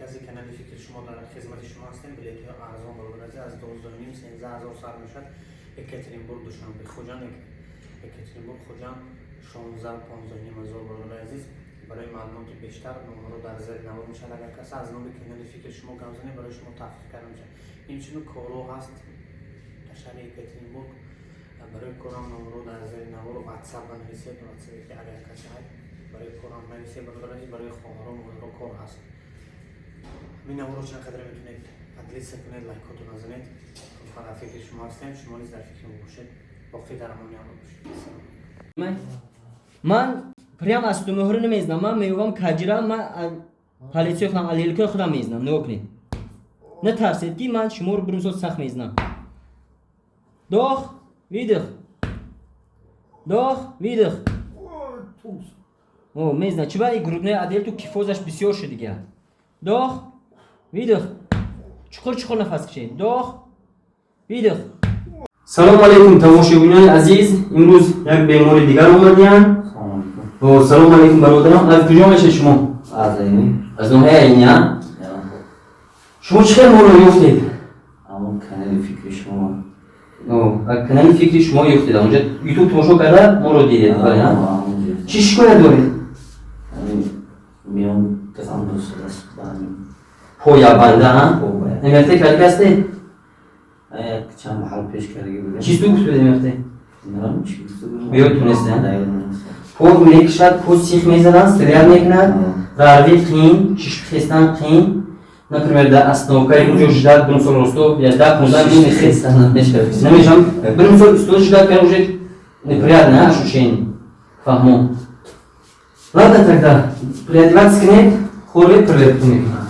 Касе канали «Фикри шумо» дар хизмати шумо ҳастем. Билетҳои арзон, бародари азиз, аз 12,5, 13 ҳазор сар мешавад. Екатеринбург, Душанбе, Хуҷанд, Екатеринбург, Хуҷанд 16, 15,5 ҳазор. Бародари азиз, барои маълумоти бештар номеро дар зери навор мешавад. Агар касе аз номи канали «Фикри шумо» гап занед, барои шумо тахфиф карда мешавад. Инчунин корҳо ҳаст дар шаҳри Екатеринбург. Барои корам номеро дар зери навор, Ватсап банависед. Ватсапе ки агар касе ҳаст, барои корам нависед. Бародари азиз, барои хоҳару модаро кор ҳаст. Ҳамин наворо чанд қадре метавонед поделиться кунед, лайкотон назанед. Дар фикри шумо ҳастем, шумо низ дар фикри мо бошед. Боқӣ дар амони Алло бошед. Салом. Ман прям аз тумоҳро намезнам, ман меёвам каҷира, ман полисиёи худам, алелкои худам мезнам. Нигоҳ кунед, натарсед, ки ман шуморо бирмисол сахт мезнам. Вдох, выдох, вдох, выдох. О, мезна чиба и грудной отдел ту кифозаш бисёр шуд дига. Вдох, выдох, чуқур чуқур нафас кашед. Вдох, выдох. Салому алейкум, тамошобинони азиз! Имрӯз як бемори дигар омадиянд. О, салому алейкум, бародарам! Аз куҷо мешед шумо? Аз Айни. Аз ноҳияи Айни, а? Шумо чӣ хел моро ёфтед? Ҳамон канали «Фикри шумо». О, аз канали «Фикри шумо» ёфтед, онҷа Ютуб тамошо карда, моро дидед, бале, а? Чӣ шикоят доред? Миён дастам ба ҳамин. Поябанда, а? По, бая. МРТ карди ҳастед? Як чанд маҳал пеш кардаги будем. Чӣ су гуфт буд МРТ? Намедонам, чӣ гуфта будем. Ба ёд тунест, а? Да, ёд нест. По мекашад, по сих мезанад, стрелять мекунад, ғарви қиин, шишхестан қиин. Например, дар остановкаи уҷо ждать, бир мисол, росто я 10-15 минут Хестан намешавад. Намешам, бир мисол, истод ждать кар, уже неприятное ощущение. Фаҳмо. Ладно, тогда переодеваться кунед, хорве проверку мекунад.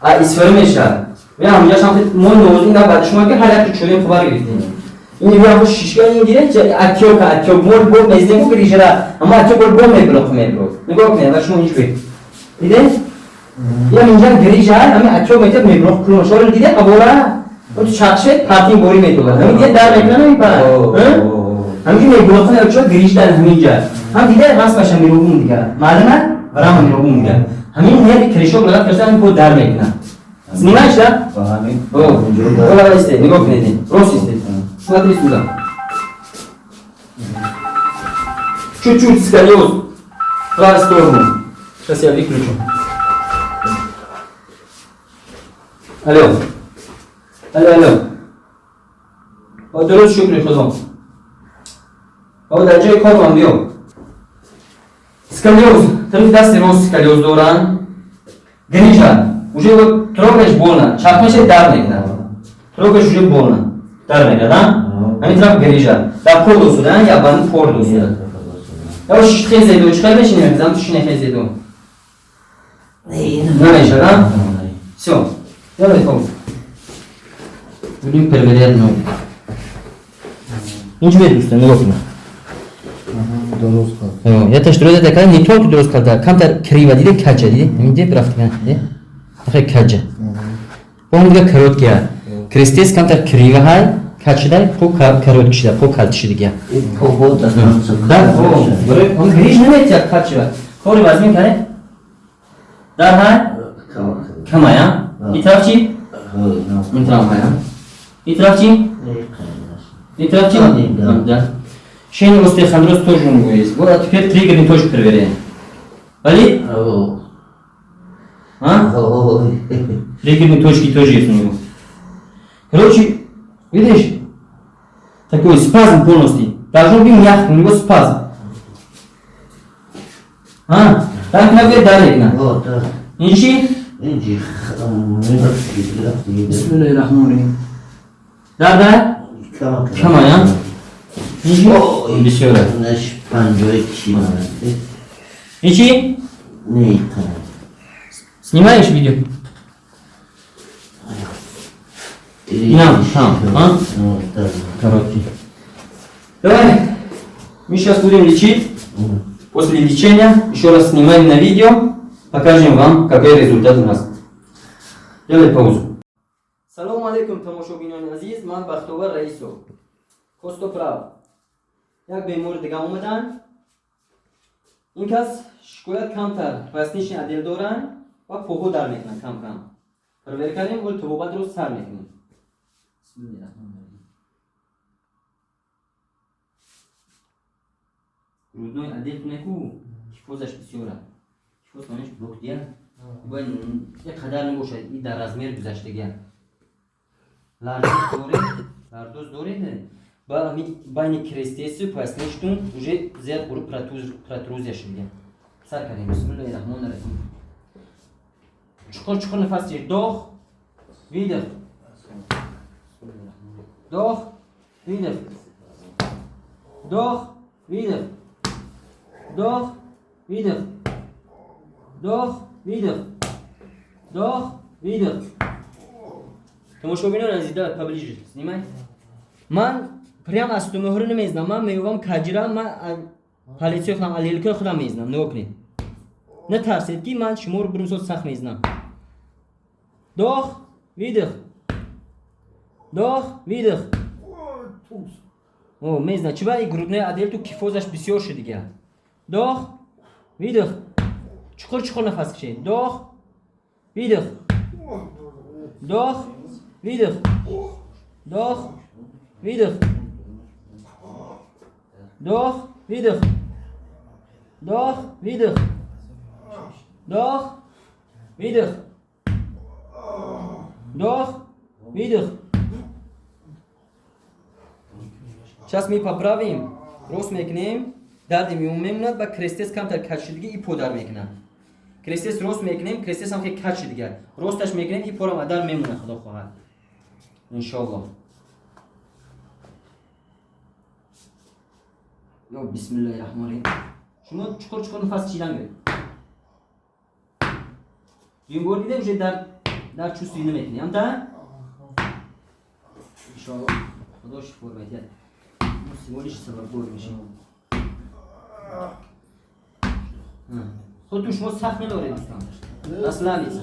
А истифода мешавад. Я ҳамҷашам мо нозин на баъд шумо ки ҳар як чӯрем хабар гирифтем. Ин ё шишка ин гире, отёк, отёк мор бо мезнем, грижара, аммо отёк бо меброх меброх. Нигоҳ кунед, ва шумо инҷо дидед? Ям инҷа грижа, ҳами отёк метад, меброх кунон. Шумо дидед авора? Он чақше партин бори метобад. Ҳамин дидед, дар мекунад ҳамин па. Ҳамин меброх кунад, чо гриж дар ҳаминҷа. Ҳам дидед, расмаша миробум дигар. Маълум? Варама миробум дигар. Ҳамин нерви корешок лағат карда, ҳамин по дар мекунад. Снимаешь, да? Ба ҳамин. О, давай, истед, нигоҳ кунед. Рост истед. Смотри сюда. Чуть-чуть сколиоз. В правую сторону. Сейчас я выключу. Алло. Алло, алло. О, дуруст, шукри худо. О, дар ҷои кор ман биё. Сколиоз. Тарафи дасти рост сколиоз доранд. Грижа. Уже вот трогаешь, больно. Чап мешавад, дар мекунад. Трогаешь, уже больно. Дар мекунад, а? Ҳамин тараф грижа. Дар пор досуда, я бани пор досуда. Я шиш хезеду, чӣ хел мешинем? Зам ту шине хезеду. Намешавад, а? Всё. Делай паузу. Будем проверять ноги. Инҷо бед, дӯстон, нигоҳ кунед. Дуруст кард. Яташ дуруст карда, не только дуруст карда, камтар криво, диде, каҷа, диде? Ҳамин диде, рафтиган, диде? Ахе каҷа. Бо ҳам дига короткия. Крестец камтар криво ҳай, каҷ шуда, по короткий шуда, по калт шуда дига. Да, о, барои он гриж наметиҳад, каҷ шуда. Кори вазмин каре? Дар ҳай? Камай, а? И тараф чӣ? Ин тараф ҳай, а? И тараф чӣ? И тараф чӣ? Да. Шейный остеохондроз тоже у него есть. Вот, а теперь триггерный тоже проверяем. Болит? А? Триггерные точки тоже есть у него. Короче, видишь? Такой спазм полностью. Должно быть мягко, у него спазм. А? Так набер далее на. Ищи. Бисмиллаҳир-раҳмонир-раҳим. Да, да? Камая? Ищи. Бисёр. Ищи. Снимаешь видео? Инам, там, а? Короткий. Давай. Мы сейчас будем лечить. После лечения еще раз снимаем на видео, покажем вам, какой результат у нас. Делай паузу. Салом алейкум, тамошобинони азиз, ман Бахтовар Раисов. Костоправ. Як бемори дига омаданд. Ин кас шикоят камтар поясничный отдел доранд. Ва поҳо дар мекунад кам кам. Проверка кардем, ҳол табобатро сар мекунем. Бисмиллоҳир-раҳмонир-раҳим. Грудной отдел неку кифозаш бисёра. Кифоз маниш блок дия. Бояд як қадар набошад, и дар размер гузаштагия. Лордоз доред, лордоз доред. Ба байни крестецу поясничтун уже зиёд ғуру протрузия шудия. Сар кардем. Бисмиллоҳир-раҳмонир-раҳим. Чуқур чуқур нафас гир. Вдох, выдох. Вдох, выдох. Вдох, выдох. Вдох, выдох. Вдох, выдох. Вдох, выдох. Тамошобинон азиз, давай поближе снимай. Ман прямо аз тумоҳро намезнам. Ман меёвам каҷира, ман палецои худам, алелкои худам мезнам. Нигоҳ кунед. Натарсед ки ман шуморо бирумсол сахт мезнам. Вдох, выдох. Вдох, выдох. О, мезна. Чиба и грудной отдел ту кифозаш бисёр шуд дига. Вдох, выдох. Чуқур чуқур нафас кашед. Вдох, выдох. Вдох, выдох. Вдох, выдох. Вдох, выдох. Вдох, выдох. Вдох, выдох. Вдох, выдох. Сейчас мы поправим. Рост мекунем. Дарди миён мемонад ва крестец камтар кач шудиги и подар мекунад. Крестец рост мекунем, крестец ҳам хеле кач шудига. Росташ мекунем, и порам адар мемонад, худо хоҳад. Иншоаллоҳ. Ё бисмиллоҳир-раҳмонир-раҳим. Шумо чуқур чуқур нафас кашидан гиред. Дуюм бор дида уже дар чувствӣ намекунӣ, ҳам та? Иншоаллоҳ худо шифо медиҳад. Мо всего лишь сабабгор мешем. Худту шумо сахт надоред, дӯстон. Расслабиться.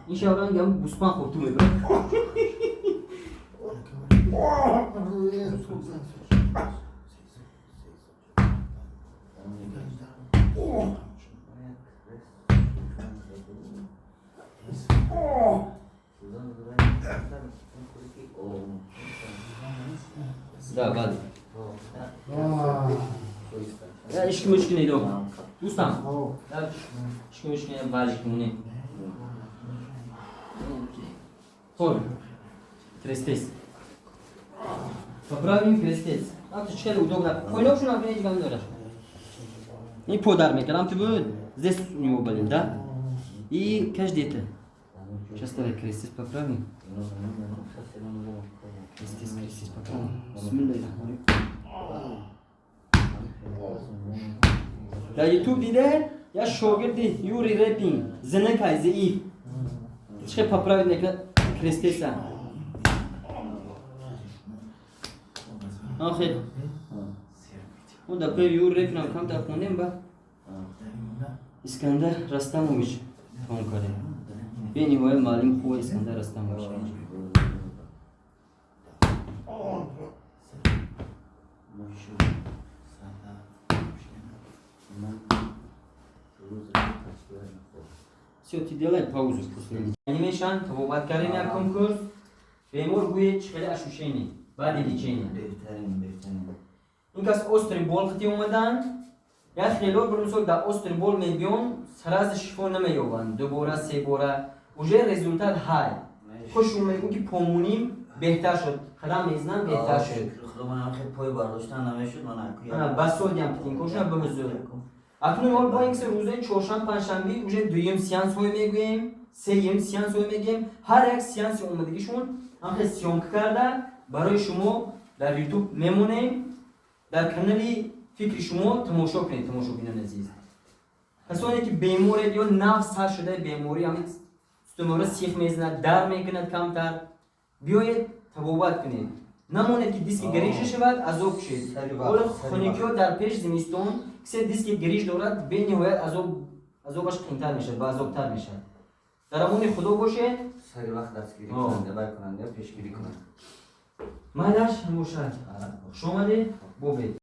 Иншоаллоҳ ангам гӯспан хӯрту мебарад. Да, бале. Я ишки мушки не дом. Дӯстам. Ишки мушки не валик муне. Хор. Крестец. Поправим крестец. А ты чё удобно. Пойнёшь на мне гам дораш. И подар мекарам ты будет. Здесь у него болит, да? И каждый это. Сейчас давай крестец поправим. Крестец, крестец поправим. Бисмиллоҳир-раҳмонир-раҳим. Дар YouTube диде я шогирди Юрий Репин, зинакай заиф. Чӣ поправить мекунад крестеца. Охир. Мо дар паи Юрий Репинам камтар хондем ба Искандар Растамович тамом кардем. Бениҳоят маълими хуба Искандар Растамович. Всё, ты делай паузу после лечения. Мешан, табобат кардем якум курс. Бемор гӯед чӣ хеле ощущение баъди лечения. Беҳтарин, беҳтарин. Ин кас острый боль қити омаданд. Як хело бір мисол дар острый боль мебиён, сразу шифо намеёбанд. Дубора, се бора. Уже результат ҳай. Хуш мегӯ ки помуним беҳтар шуд. Қадам мезнам беҳтар шуд. Худо ман хеле пой бардоштан намешуд, ман акӯ. Ана басодиам птинкошна ба ҳузур. Акнун ҳол бо ин ки рӯзои чоршанбе, панҷшанбе уже дуюм сеансҳое мегӯем, сеюм сеансҳое мегӯем. Ҳар як сеанси омадагишон ҳамхел съёмка карда барои шумо дар YouTube мемонем. Дар канали фикри шумо тамошо кунед, тамошобинони азиз. Касоне ки беморед ё нав сар шудаи беморӣ, ҳамин сутунмӯҳра сих мезанад, дар мекунад камтар, биёед табобат кунед. Намонед ки диски грижа шавад, азоб кушед. Ҳоло хунукиҳо дар пеш зимистон, кисе диски гриж дорад, бениҳоят азобаш қинтар мешавад, ба азобтар мешавад. Дар амони Худо бошед. Сари вақт дастгирӣ кунанд, бай кунанд, пешгирӣ кунанд. Майлаш бошад. Хуш омадед, бобед.